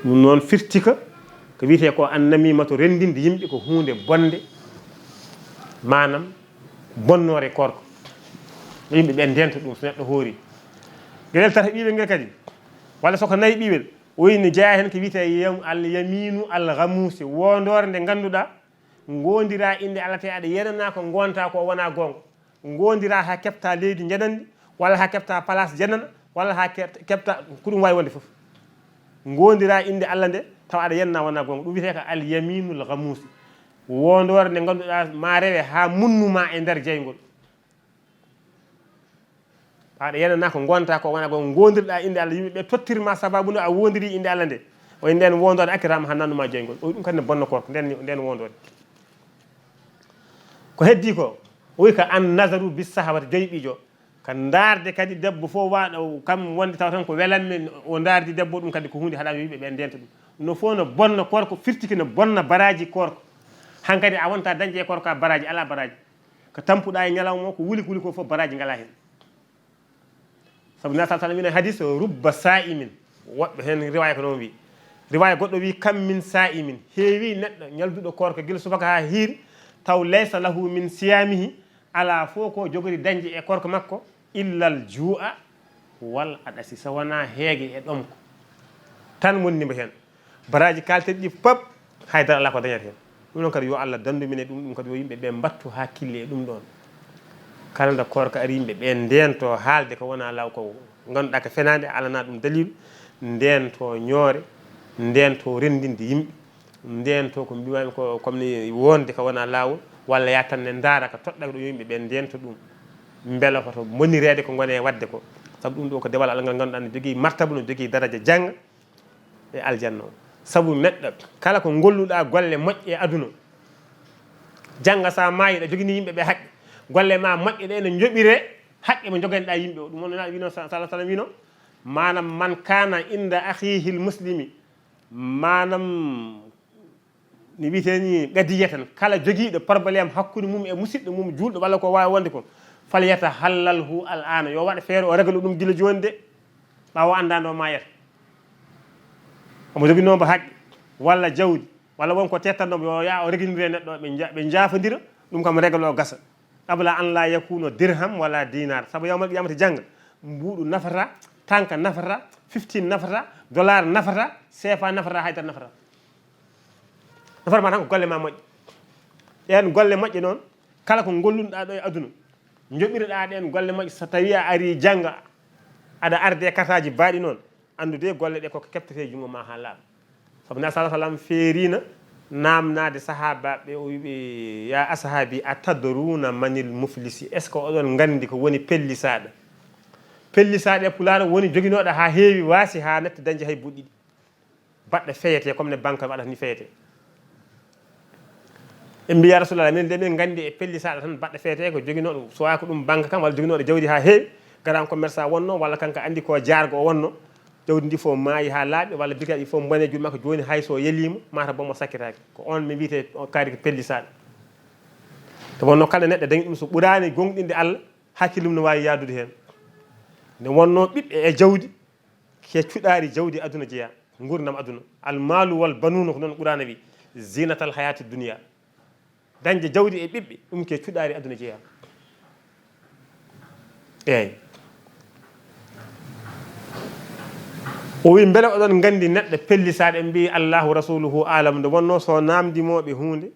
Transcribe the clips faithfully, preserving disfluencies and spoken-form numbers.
Ɗum noon firti ko, ko wiyetee ko annamimatu, renndinde yimɓe ko huunde bonnde, maanaam bonnoore koorko. Yimɓe ɓe ndento ɗum so neɗɗo hoori. Geɗel tata ɓiiɓe ngel kadi, walla soko nayi ɓiiɓel, o woni jeyaa heen ko wiyetee yam-, al yaminu al ghamusi, wondoore nde ngannduɗaa ngondiraa innde Allah te aɗa yenanaa ko ngontaa ko wonaa goonga. Ngondiraa haa keɓtaa leydi njananndi, walla haa keɓtaa place janana, walla haa ke-, keɓtaa ko ɗum waawi wonde fof. Ngondiraa innde Allah nde tawa aɗa yenanaa wonaa goonga. Ɗum wiyetee ko al yaminul ghamusi. Wondoore nde ngannduɗaa ma rewe haa munnu ma e nder jeyngol. Aɗa yenanaa ko ngontaa ko wonaa goonga. Ngondirɗaa innde Allah, yimɓe ɓe tottirma sababu no a wondiri innde Allah nde. O wi nden wondoode accirama haa nannu ma jeyngol. O wi ɗum kadi ne bonna koorko, nden, nden wondoode. Ko heddi ko, o wi ka an nazaru bis sahawati, joyi ɓijo. Ka ndaarde kadi debbo fof waaɗo kam wonde taw tan ko welanmi o ndaardi debbo, ɗum kadi ko huunde haɗaama yimɓe ɓe ndenta ɗum. No fof no bonna koorko, firtiki no bonna baraaji koorko. Hankadi a wonta dañde e koorko ka baraaji, alaa baraaji. Ko tampuɗaa e ñalawma o, ko wuli ko wuli ko fof baraaji ngalaa heen. Sabu Nabi sallallahu alaihi wasallam wino hadis, "Rubba sa'imin." Woɓɓe heen riwaya ko noon wi. Riwaya goɗɗo wi, "Kam min sa'imin." Heewi neɗɗo ñalduɗo koorka gila subaka haa hiiri, taw laysa lahu min siyamihi, alaa fof ko jogori dañde e koorka makko, illal juu'a wal aɗasi, so wonaa heege e ɗomko. Tan wonni mo heen. Baraaji kaalteɗi ɗi pap, haydara alaa ko dañata heen. Ɗum noon kadi yo Allah danndu min e ɗum, ɗum kadi yo yimɓe ɓe mbattu hakkille e ɗum ɗoon. Kala nde koorka ari yimɓe ɓe ndento haalde ko wonaa law ko ngannduɗaa ko fenaande, alana ɗum dalilu, ndento ñoore, ndento renndinde yimɓe, ndento ko mbiimaami ko comme ni wonde ko wonaa laawol, walla yaa tan ne ndaara ko toɗɗa ɗo yimɓe ɓe ndento ɗum. Mbela ko to bonireede ko ngone waɗde ko. Sabu ɗum ɗo ko dewal Allah ngal ngannduɗaa ne jogii martaba, no jogii daraja jannga. E aljanna o. Sabu neɗɗo kala ko ngolluɗaa golle moƴƴe e aduna, jannga sa maayi ɗa jogini yimɓe ɓe haqqe, golle ma moƴƴe ɗe no njoɓire haqqe mo joganiɗaa yimɓe o. Ɗum wonno wino sa-, sallallahu alaihi wasallam wino, maanaam, "Man kana inda akhihil muslimi", maanaam, ni wiyetee ni qadiyatan, kala jogiiɗo problème hakkunde mum e musidɗo mum juulɗo walla ko waawi wonde ko, "falyatahallalhu al ana", yo waɗ feere o reglo ɗum gila jooni de, ɓaawo anndaande o maayata. Omo joginoo mbo haqqe, walla jawdi, walla won ko tettannoo mbo, yo yaa o reginire neɗɗo, ɓe nja-, ɓe njaafondira, ɗum kam reglo o gasa. "Qabla an la yakuna dirham wala dinar." Sabu yawmal qiyamata jannga, mbuuɗu nafata, tanka nafata, fifteen nafata, dollar nafata, seefa nafata, haydara nafata. Nafata ma tan ko golle ma moƴƴe. Ɗeen golle moƴƴe noon, kala ko ngollunoɗaa ɗo e aduna, njoɓireɗaa ɗeen golle moƴƴe, so tawii a arii jannga, aɗa arde kartaaji baaɗi noon, anndu de golle ɗe koko keɓtetee junngo ma haa laaɓa. Sabu Nabi sallallahu alaihi wasallam feeriino naamnaade sahaabaaɓe, o wiɓe, "Ya ashaabi, atadruna manil muflisi?" Est-ce que oɗon nganndi ko woni pellisaaɗo? Pellisaaɗo e Pulaar woni joginooɗo haa heewi waasi, haa natti dañde hay buuɗi ɗiɗi. Baɗɗo feyetee, comme ne banque waɗata ni feyetee. En mbiya Rasulullah, min de min nganndi e pellisaaɗo tan baɗɗo feyetee ko joginooɗo, soit ko ɗum banque kam walla joginooɗo jawdi haa heewi, grand commerçant wonno, walla kanko anndi ko jaargo o wonno, jawdi ndi fof maayi haa laaɓi, walla bikaaji fof mbone juuɗe makko, jooni hay so yeliima, mata bomo sakkitaaki. Ko on mi wiyetee o kaari ko pellisaaɗo. Nde wonno kala neɗɗo dañi ɗum so ɓuraani gonɗinde Allah, hakkille mum no waawi yaadude heen. Nde wonno ɓiɓɓe e jawdi, ke cuɗaari jawdi aduna jeyaa, nguurndam aduna. "Al maalu wal banuuna", ko noon Qur'aana wi, "zinatal hayaati dunya." Dañde jawdi e ɓiɓɓe, ɗum ke cuɗaari aduna jeyaa. Eey. O wi, "Mbele oɗon nganndi neɗɗo pellisaaɗo?" En mbiyi, "Allahu rasuluhu alam." Nde wonno so naamndi mo ɓe huunde,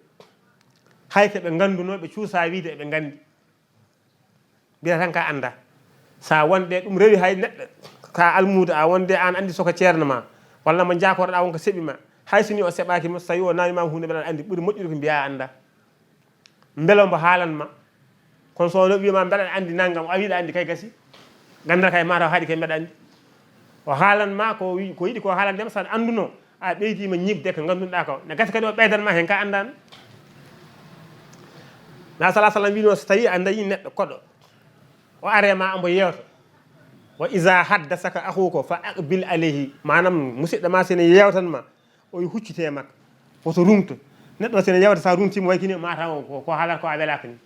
hay ko ɓe nganndunoo, ɓe cuusaa wiide eɓe nganndi. Mbiyata tan ka annda. Sa wonde ɗum rewi hay neɗɗo, ka almuudo a wonde an anndi soko ceerno ma, walla mo jaakorɗa won ko seɓi ma. Hay so ni o seɓaaki ma, so tawi o naami ma huunde mbeɗa anndi ɓuri moƴƴude ko mbiya a annda. Mbelo mbo haalan ma. Kono so no wiima mbeɗa anndi nanngam, a wiɗa anndi kay gasi. Gandal kay mataw haaɗi kay mbeɗa anndi. O haalan ma ko wi-, ko yiɗi ko haalande ma, saɗa annduno, a ɓeydima ñiiɓde ko nganndunoɗa ko. Ne gasa kadi o ɓeydan ma heen ka anndan. Na sala sallam wino so tawi a dañi neɗɗo koɗo, o are ma ambo yeewta. Wa iza haddasaka akhuka fa aqbil alayhi. Maanaam musidɗo ma sene yeewtan ma, o huccite e makko. Woto ruŋto. Neɗɗo sene yeewta sa ruŋtimo waykini mataw ko, ko haalata ko a welaka ni.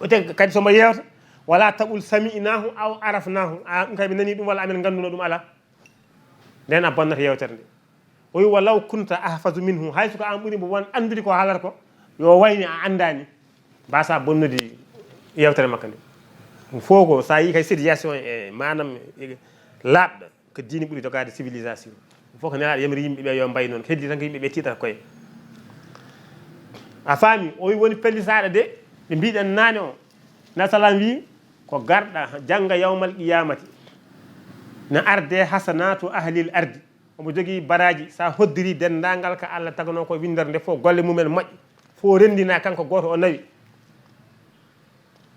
O te kadi somo yeewta, wala taqul sami'nahu aw arafnahu. A, ɗum kay mi nani ɗum walla amen ngannduno ɗum ala. Nden a bonnata yewtere nde. O wi: "Walaw kunta ahfazu minhu", hay so ko an ɓuri mo won anndude ko haalata ko, yo wayni a anndaani, mbasa bonnude yewtere makko nde. Ɗum fof ko so a yii kay situation e maanaam e laaɓɗo ko diine ɓuri jogaade civilisation. Ɗum fof ko Nelaaɗo yamiri yimɓe ɓe yo mbayi noon, ko heddi tan ko yimɓe ɓe tiiɗata koye. A faami? O wi woni pellisaaɗo de, ɓe mbiɗen naane o, na salam wi ko garɗa jannga yawmal qiyamati na arde hasanatu ahlil ardi. Omo jogii baraaji, so a hoddiri denndaangal ka Allah taganoo ko winndere nde fof, golle mumen moƴƴe, fof renndina kanko gooto o nawi.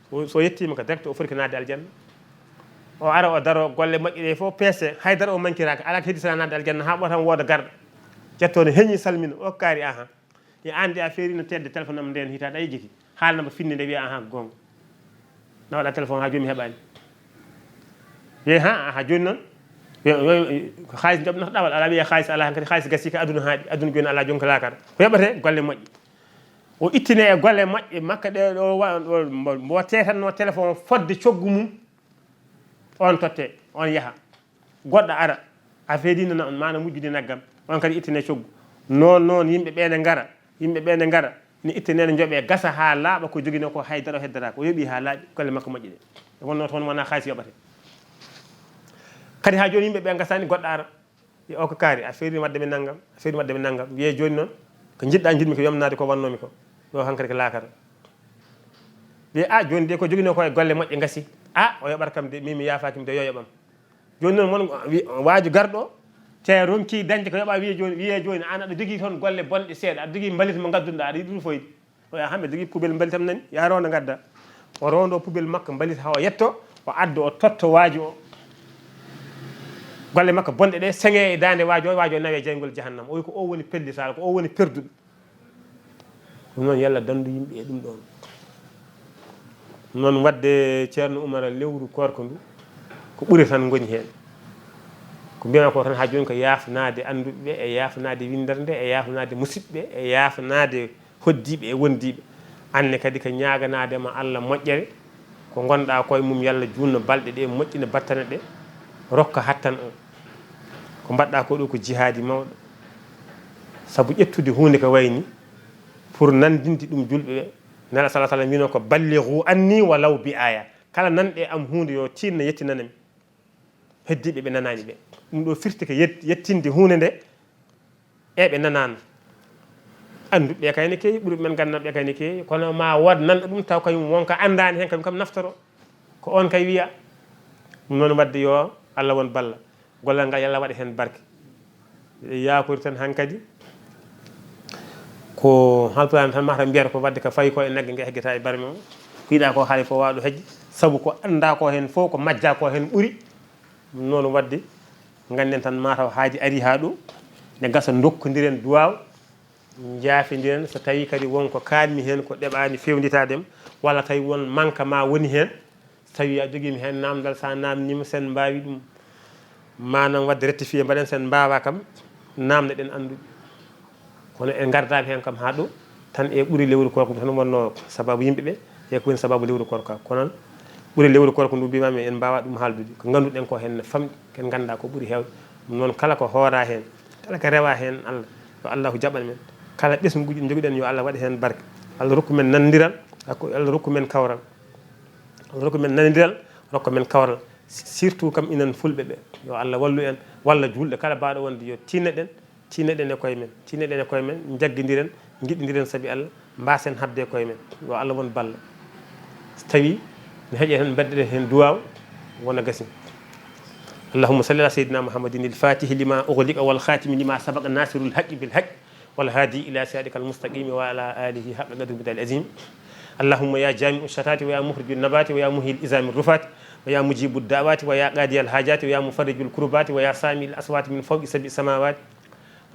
So, so yettiima ko direct, o foti ko naatde aljanna. O ara, o daro golle moƴƴe ɗe fof, peese, haydara o mankiraaka, alaa ko heddi so alaa naatde aljanna, haa ɓooyata tan wooda garɗo. Ƴettoo no heñi, salmina, o kaari, aha. E aan de a feeri no tedde téléphone am nden hitaade, a yejjiti. Haalna mo finde nde, wiya, aha, ko goonga. Na waɗa téléphone haa jooni mi heɓaani. Wiye, ha, ha jooni noon. Wiye, wiye, ko xaalis joɓnata ɗawal, alaa wiye xaalis alaa, hankadi xaalis gasii ka aduna haaɗi, aduna jooni alaa, jooni ko laakara. Ko yoɓate golle moƴƴe. O ittine e golle moƴƴe makko ɗe ɗo wa-, ɗo mbo, mbo tetanno téléphone fodde coggu mum. On totte, on yaha. Goɗɗo ara, a feedino na on, maana mujjude naggam, on kadi ittine coggu. Noon, noon, yimɓe ɓe ne ngara, yimɓe ɓe ne ngara, ne ittine ne njoɓe, gasa haa laaɓa ko jogino ko, hay daro heddata ko, o yoɓi haa laaɓi, golle makko moƴƴi ɗe. Ɗe wonno toon wona xaalis yoɓate. Kadi haa jooni yimɓe ɓe ngasaani, goɗɗo ara, wiya, "O ko kaari, a feeri wadde mi nanngam, a feeri wadde mi nanngam." Wiye, "Jooni noon, ko njiɗɗa njiɗmi ko yomnaade ko wannoomi ko, ɗo hankadi ko laakara." Wiye, "A, jooni de ko jogino ko e golle moƴƴe ngasi. A, o yoɓat kam de, min mi yaafaaki mi de, yo yoɓam." Jooni noon won wi-, waaju garɗo, te ronki dañde ko yoɓa, wiye jooni, wiye jooni, aan aɗa jogii toon golle bonɗe seeɗa, aɗa jogii mbalit mo ngaddunɗa, aɗa yiɗi ɗum foyde. O wiya, "Haa mbeɗa jogii poubelle mbalit am nani, yaa rondo ngadda." O rondo poubelle makko mbalit haa o yetto, o adda o totto waaju o. Golle makko bonɗe ɗe seŋe e daande waaju o, waaju o nawe jayngol jahannama. O wi ko o woni pellisaɗo, ko o woni perduɗo. Ɗum noon, yalla danndu yimɓe e ɗum ɗoon. Noon waɗde Ceerno Umar, lewru koorka ndu, ko ɓure tan ngoni heen. Ko mbiyata ko tan haa jooni ko yaafnaade annduɓe ɓe, e yaafnaade winndere nde, e yaafnaade musidɓe, e yaafnaade hoddiiɓe e wondiiɓe. Aan ne kadi ko ñaaganaade ma Allah moƴƴere, ko ngonɗaa ko e mum, yalla juutno balɗe ɗe, moƴƴina battane ɗe, rokka hattan o. Ko mbaɗɗaa ko ɗo ko jihaadi mawɗo. Sabu ƴettude huunde ko wayi ni, pour nanndinde ɗum juulɓe ɓe, Nela sala sallam wino ko: "Ballighu anni walaw bi aya." Kala nanɗe am huunde yo tiinno yettinana mi. Heddiiɓe ɓe nanaani ɓe. Ɗum ɗo firti ko yet-, yettinde huunde nde e ɓe nanaano. Annduɓe ɓe kay ne keewi, ɓuri men ganndal ɓe kay ne keewi, kono ma wood nanɗo ɗum taw kañum wonko anndaani heen, kañum kam naftoro. Ko on kay wiya. Ɗum noon waɗde yo Allah won balla. Gollal ngal, yo Allah waɗa heen barke. Miɗo yaakori tan hankadi ko halpulaar tan mata mbiyata ko waɗde ko fayi ko e nagge nge heggata e barme o. Ko yiɗa ko haali fof waɗo hejji, sabu ko annda ko heen fof, ko majja ko heen ɓuri. Ɗum noon waɗde, ngannden tan mataw haadi ari haa ɗo, nde gasa ndokkondiren duwaaw, njaafindiren, so tawi kadi won ko kaanmi heen ko ɗeɓaani fewnditaade am, walla tawi won manka ma woni heen, so tawi a jogiima heen naamndal, so a naamniima, sen mbaawi ɗum maanaam waɗde rectifié, mbaɗen, sen mbaawaa kam, naamnde ɗen annduɓe. Kono en ngardaani heen kam haa ɗo, tan e ɓuri lewru koorka ndu tan wonnoo sabaabu yimɓe ɓe, e ko woni sabaabu lewru koorka. Kono ɓuri lewru koorka ndu mbiimaami en mbaawaa ɗum haaldude. Ko ngannduɗen ko heen ne famɗi, ken nganndaa ko ɓuri heewde. Ɗum noon, kala ko hooraa heen, kala ko rewaa heen Allah, yo Allahu jaɓan men. Kala ɓesnguuji ɗi njogiɗen, yo Allah waɗ heen barke. Allah rokku men nanndiral, hakku-, Allah rokku men kawral. Allah rokku men nanndiral, rokku men kawral. Surtout kam enen fulɓe ɓe. Yo Allah wallu en, walla juulɗo kala baaɗo wonde, yo tinneɗen, tinneɗen e koye men, tinneɗen e koye men, njaggindiren, njiɗɗindiren sabi Allah, mbaasen haɓde e koye men. Yo Allah won balla. So tawi ne heƴe tan, mbeddoɗen heen duwaaw, wona gasi. اللهم صل على سيدنا محمد الفاتح لما أغلق والخاتم لما سبق ناصر الحق بالحق والهادي إلى صراطك المستقيم وعلى آله حق قدره ومقداره العظيم. اللهم يا جامع الشتات ويا مخرج النبات ويا محيي العظام الرفات ويا مجيب الدعوات ويا قاضي الحاجات ويا مفرج الكربات ويا سامع الأصوات من فوق سبع سماوات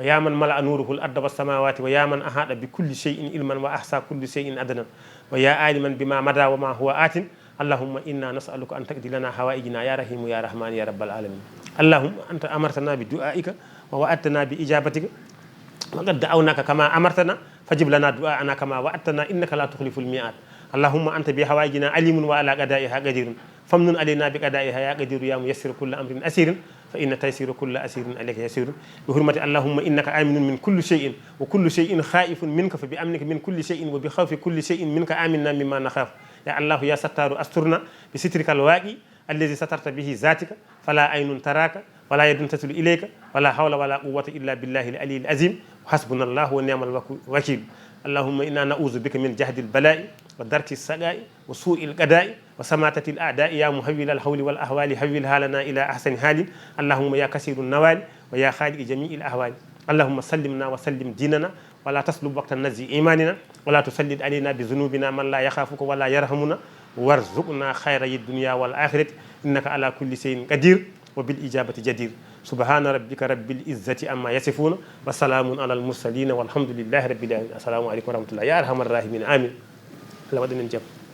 ويا من ملأ نوره الأرض والسماوات ويا من أحاط بكل شيء علما وأحصى كل شيء عددا ويا عالما بما مضى وما هو آت. اللهم إنا نسألك أن تقضي لنا حوائجنا يا رحيم يا رحمن يا رب العالمين. اللهم أنت أمرتنا بدعائك ووعدتنا بإجابتك وقد دعوناك كما أمرتنا فاجب لنا دعاءنا كما وعدتنا إنك لا تخلف الميعاد. اللهم أنت بحوائجنا عليم وعلى قضائها قدير. فامنن علينا بقضائها يا قدير يا ميسر كل أمر أسير، فإن تيسير كل أسير عليك يسير. بحرمة اللهم إنك آمن من كل شيء، وكل شيء خائف منك، فبأمنك من كل شيء وبخوف كل شيء منك آمنا مما نخاف. يا الله يا ستار أسترنا بسترك الواقي الذي سترت به ذاتك، فلا عين تراك ولا يد تصل إليك ولا حول ولا قوة إلا بالله العلي العظيم. وحسبنا الله ونعم الوكيل. اللهم إنا نعوذ بك من جهد البلاء ودرك السقاء وسوء القضاء وسماتة الأعداء. يا محول الحول والأحوال، حولها لنا إلى أحسن حال. اللهم يا كثير النوال ويا خالق جميع الأحوال، اللهم سلمنا وسلم ديننا ولا تسلب وقت نزع إيماننا، ولا تسلط علينا بذنوبنا من لا يخافك ولا يرحمنا، وارزقنا خيري الدنيا والآخرة، إنك على كل شيء قدير وبالإجابة جدير. سبحان ربك رب العزة عما يصفون، وسلام على المرسلين، والحمد لله رب العالمين. السلام عليكم ورحمة الله. يا أرحم الراحمين. آمين. Allah waɗan en jam.